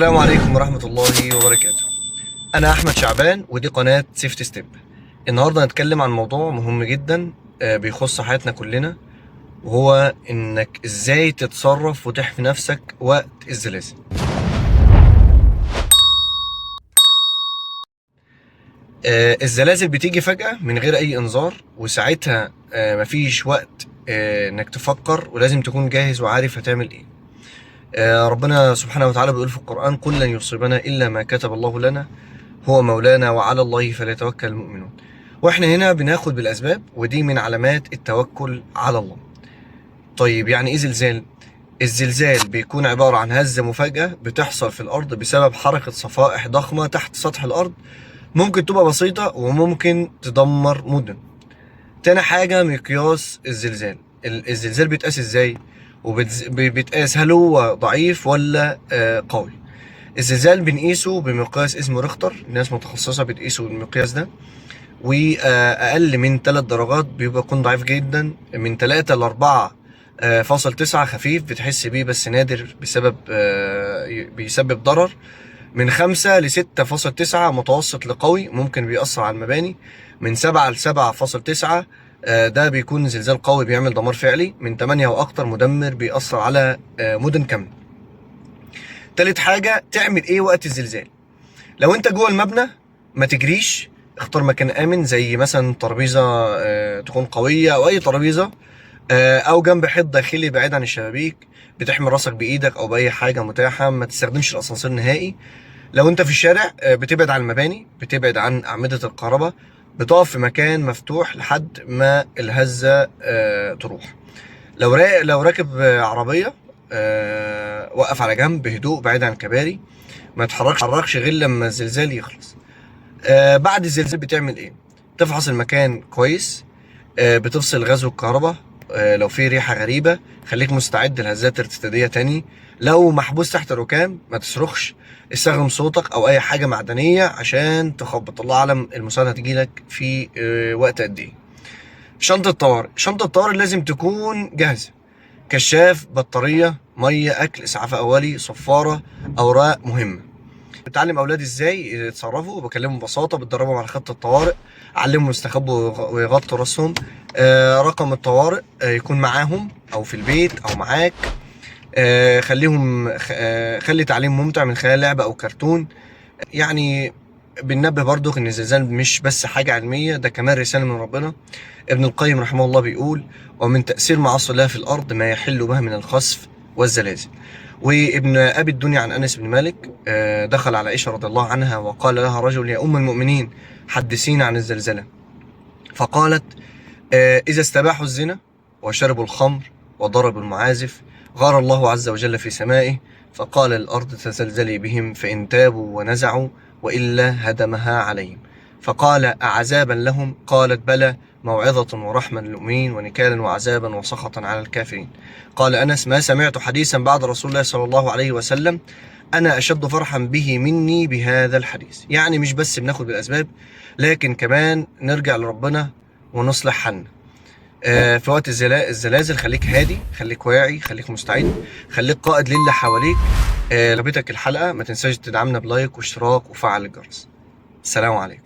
السلام عليكم ورحمة الله وبركاته. أنا أحمد شعبان ودي قناة Safety Step. النهاردة هنتكلم عن موضوع مهم جدا، بيخص حياتنا كلنا، وهو إنك إزاي تتصرف وتحمي نفسك وقت الزلازل. الزلازل بتيجي فجأة من غير أي إنذار، وساعتها مفيش وقت إنك تفكر، ولازم تكون جاهز وعارف هتعمل إيه. ربنا سبحانه وتعالى بيقول في القرآن: قل لن يصيبنا إلا ما كتب الله لنا هو مولانا وعلى الله فليتوكل المؤمنون. واحنا هنا بناخد بالأسباب، ودي من علامات التوكل على الله. طيب يعني إيه زلزال؟ الزلزال بيكون عبارة عن هزة مفاجئة بتحصل في الأرض بسبب حركة صفائح ضخمة تحت سطح الأرض، ممكن تبقى بسيطة وممكن تدمر مدن. تاني حاجة مقياس الزلزال. الزلزال بيتقاس ازاي؟ وبيتقاس هل هو ضعيف ولا قوي. الزلزال بنقيسه بمقياس اسمه ريختر، ناس متخصصة بتقيسه بالمقياس ده، وأقل من 3 درجات بيبقى يكون ضعيف جدا، من 3 ل 4.9 خفيف بتحس بيه بس نادر بسبب بيسبب ضرر، من 5 ل 6.9 متوسط لقوي ممكن بيأثر على المباني، من 7 ل 7.9 ده بيكون زلزال قوي بيعمل دمار فعلي، من 8 وأكتر مدمر بيأثر على مدن كاملة. تالت حاجة تعمل ايه وقت الزلزال؟ لو انت جوه المبنى ما تجريش، اختار مكان آمن زي مثلا ترابيزة تكون قوية أو أي ترابيزة، أو جنب حيط داخلي بعيد عن الشبابيك، بتحمي راسك بإيدك أو بأي حاجة متاحة، ما تستخدمش الأسانسير نهائي. لو انت في الشارع بتبعد عن المباني، بتبعد عن أعمدة الكهرباء، بتقف في مكان مفتوح لحد ما الهزة تروح. لو راكب عربية وقف على جنب بهدوء بعيد عن الكباري، ما تتحركش غير لما الزلزال يخلص. بعد الزلزال بتعمل ايه؟ تفحص المكان كويس، بتفصل الغاز والكهرباء، لو في ريحة غريبة خليك مستعد لهزات ارتدادية تاني. لو محبوس تحت الركام ما تصرخش، استخدم صوتك او اي حاجة معدنية عشان تخبط. الله اعلم المساعدة هتجيلك في وقت قد ايه. شنطة طوارئ، شنطة طوارئ لازم تكون جاهزة: كشاف، بطارية، مية، اكل، اسعاف اولي، صفارة، اوراق مهمة. بتعلم اولادي ازاي يتصرفوا، بكلمهم ببساطة، بتدربهم على خطه الطوارئ، علمهم يستخبوا ويغطوا راسهم. رقم الطوارئ يكون معاهم او في البيت او معاك. خليهم خلي تعليم ممتع من خلال لعبه او كرتون. يعني بننبه برضو ان الزلزال مش بس حاجة علمية، ده كمان رسالة من ربنا. ابن القيم رحمه الله بيقول: ومن تأثير معاصي الله في الأرض ما يحل بها من الخسف والزلازل. وابن أبي الدنيا عن أنس بن مالك دخل على عائشة رضي الله عنها وقال لها رجل: يا أم المؤمنين حدثينا عن الزلزلة. فقالت: إذا استباحوا الزنا وشربوا الخمر وضربوا المعازف غار الله عز وجل في سمائه، فقال الأرض تزلزلي بهم، فإن تابوا ونزعوا وإلا هدمها عليهم. فقال: أعذابا لهم؟ قالت: بلى، موعظة ورحمة للمؤمنين ونكالا وعذابا وسخطا على الكافرين. قال أنس: ما سمعت حديثا بعد رسول الله صلى الله عليه وسلم أنا أشد فرحا به مني بهذا الحديث. يعني مش بس بناخد بالأسباب، لكن كمان نرجع لربنا ونصلح حالنا. في وقت الزلازل خليك هادي، خليك واعي، خليك مستعد، خليك قائد للي حواليك. عجبتك الحلقة ما تنساش تدعمنا بلايك واشتراك وفعل الجرس. السلام عليكم.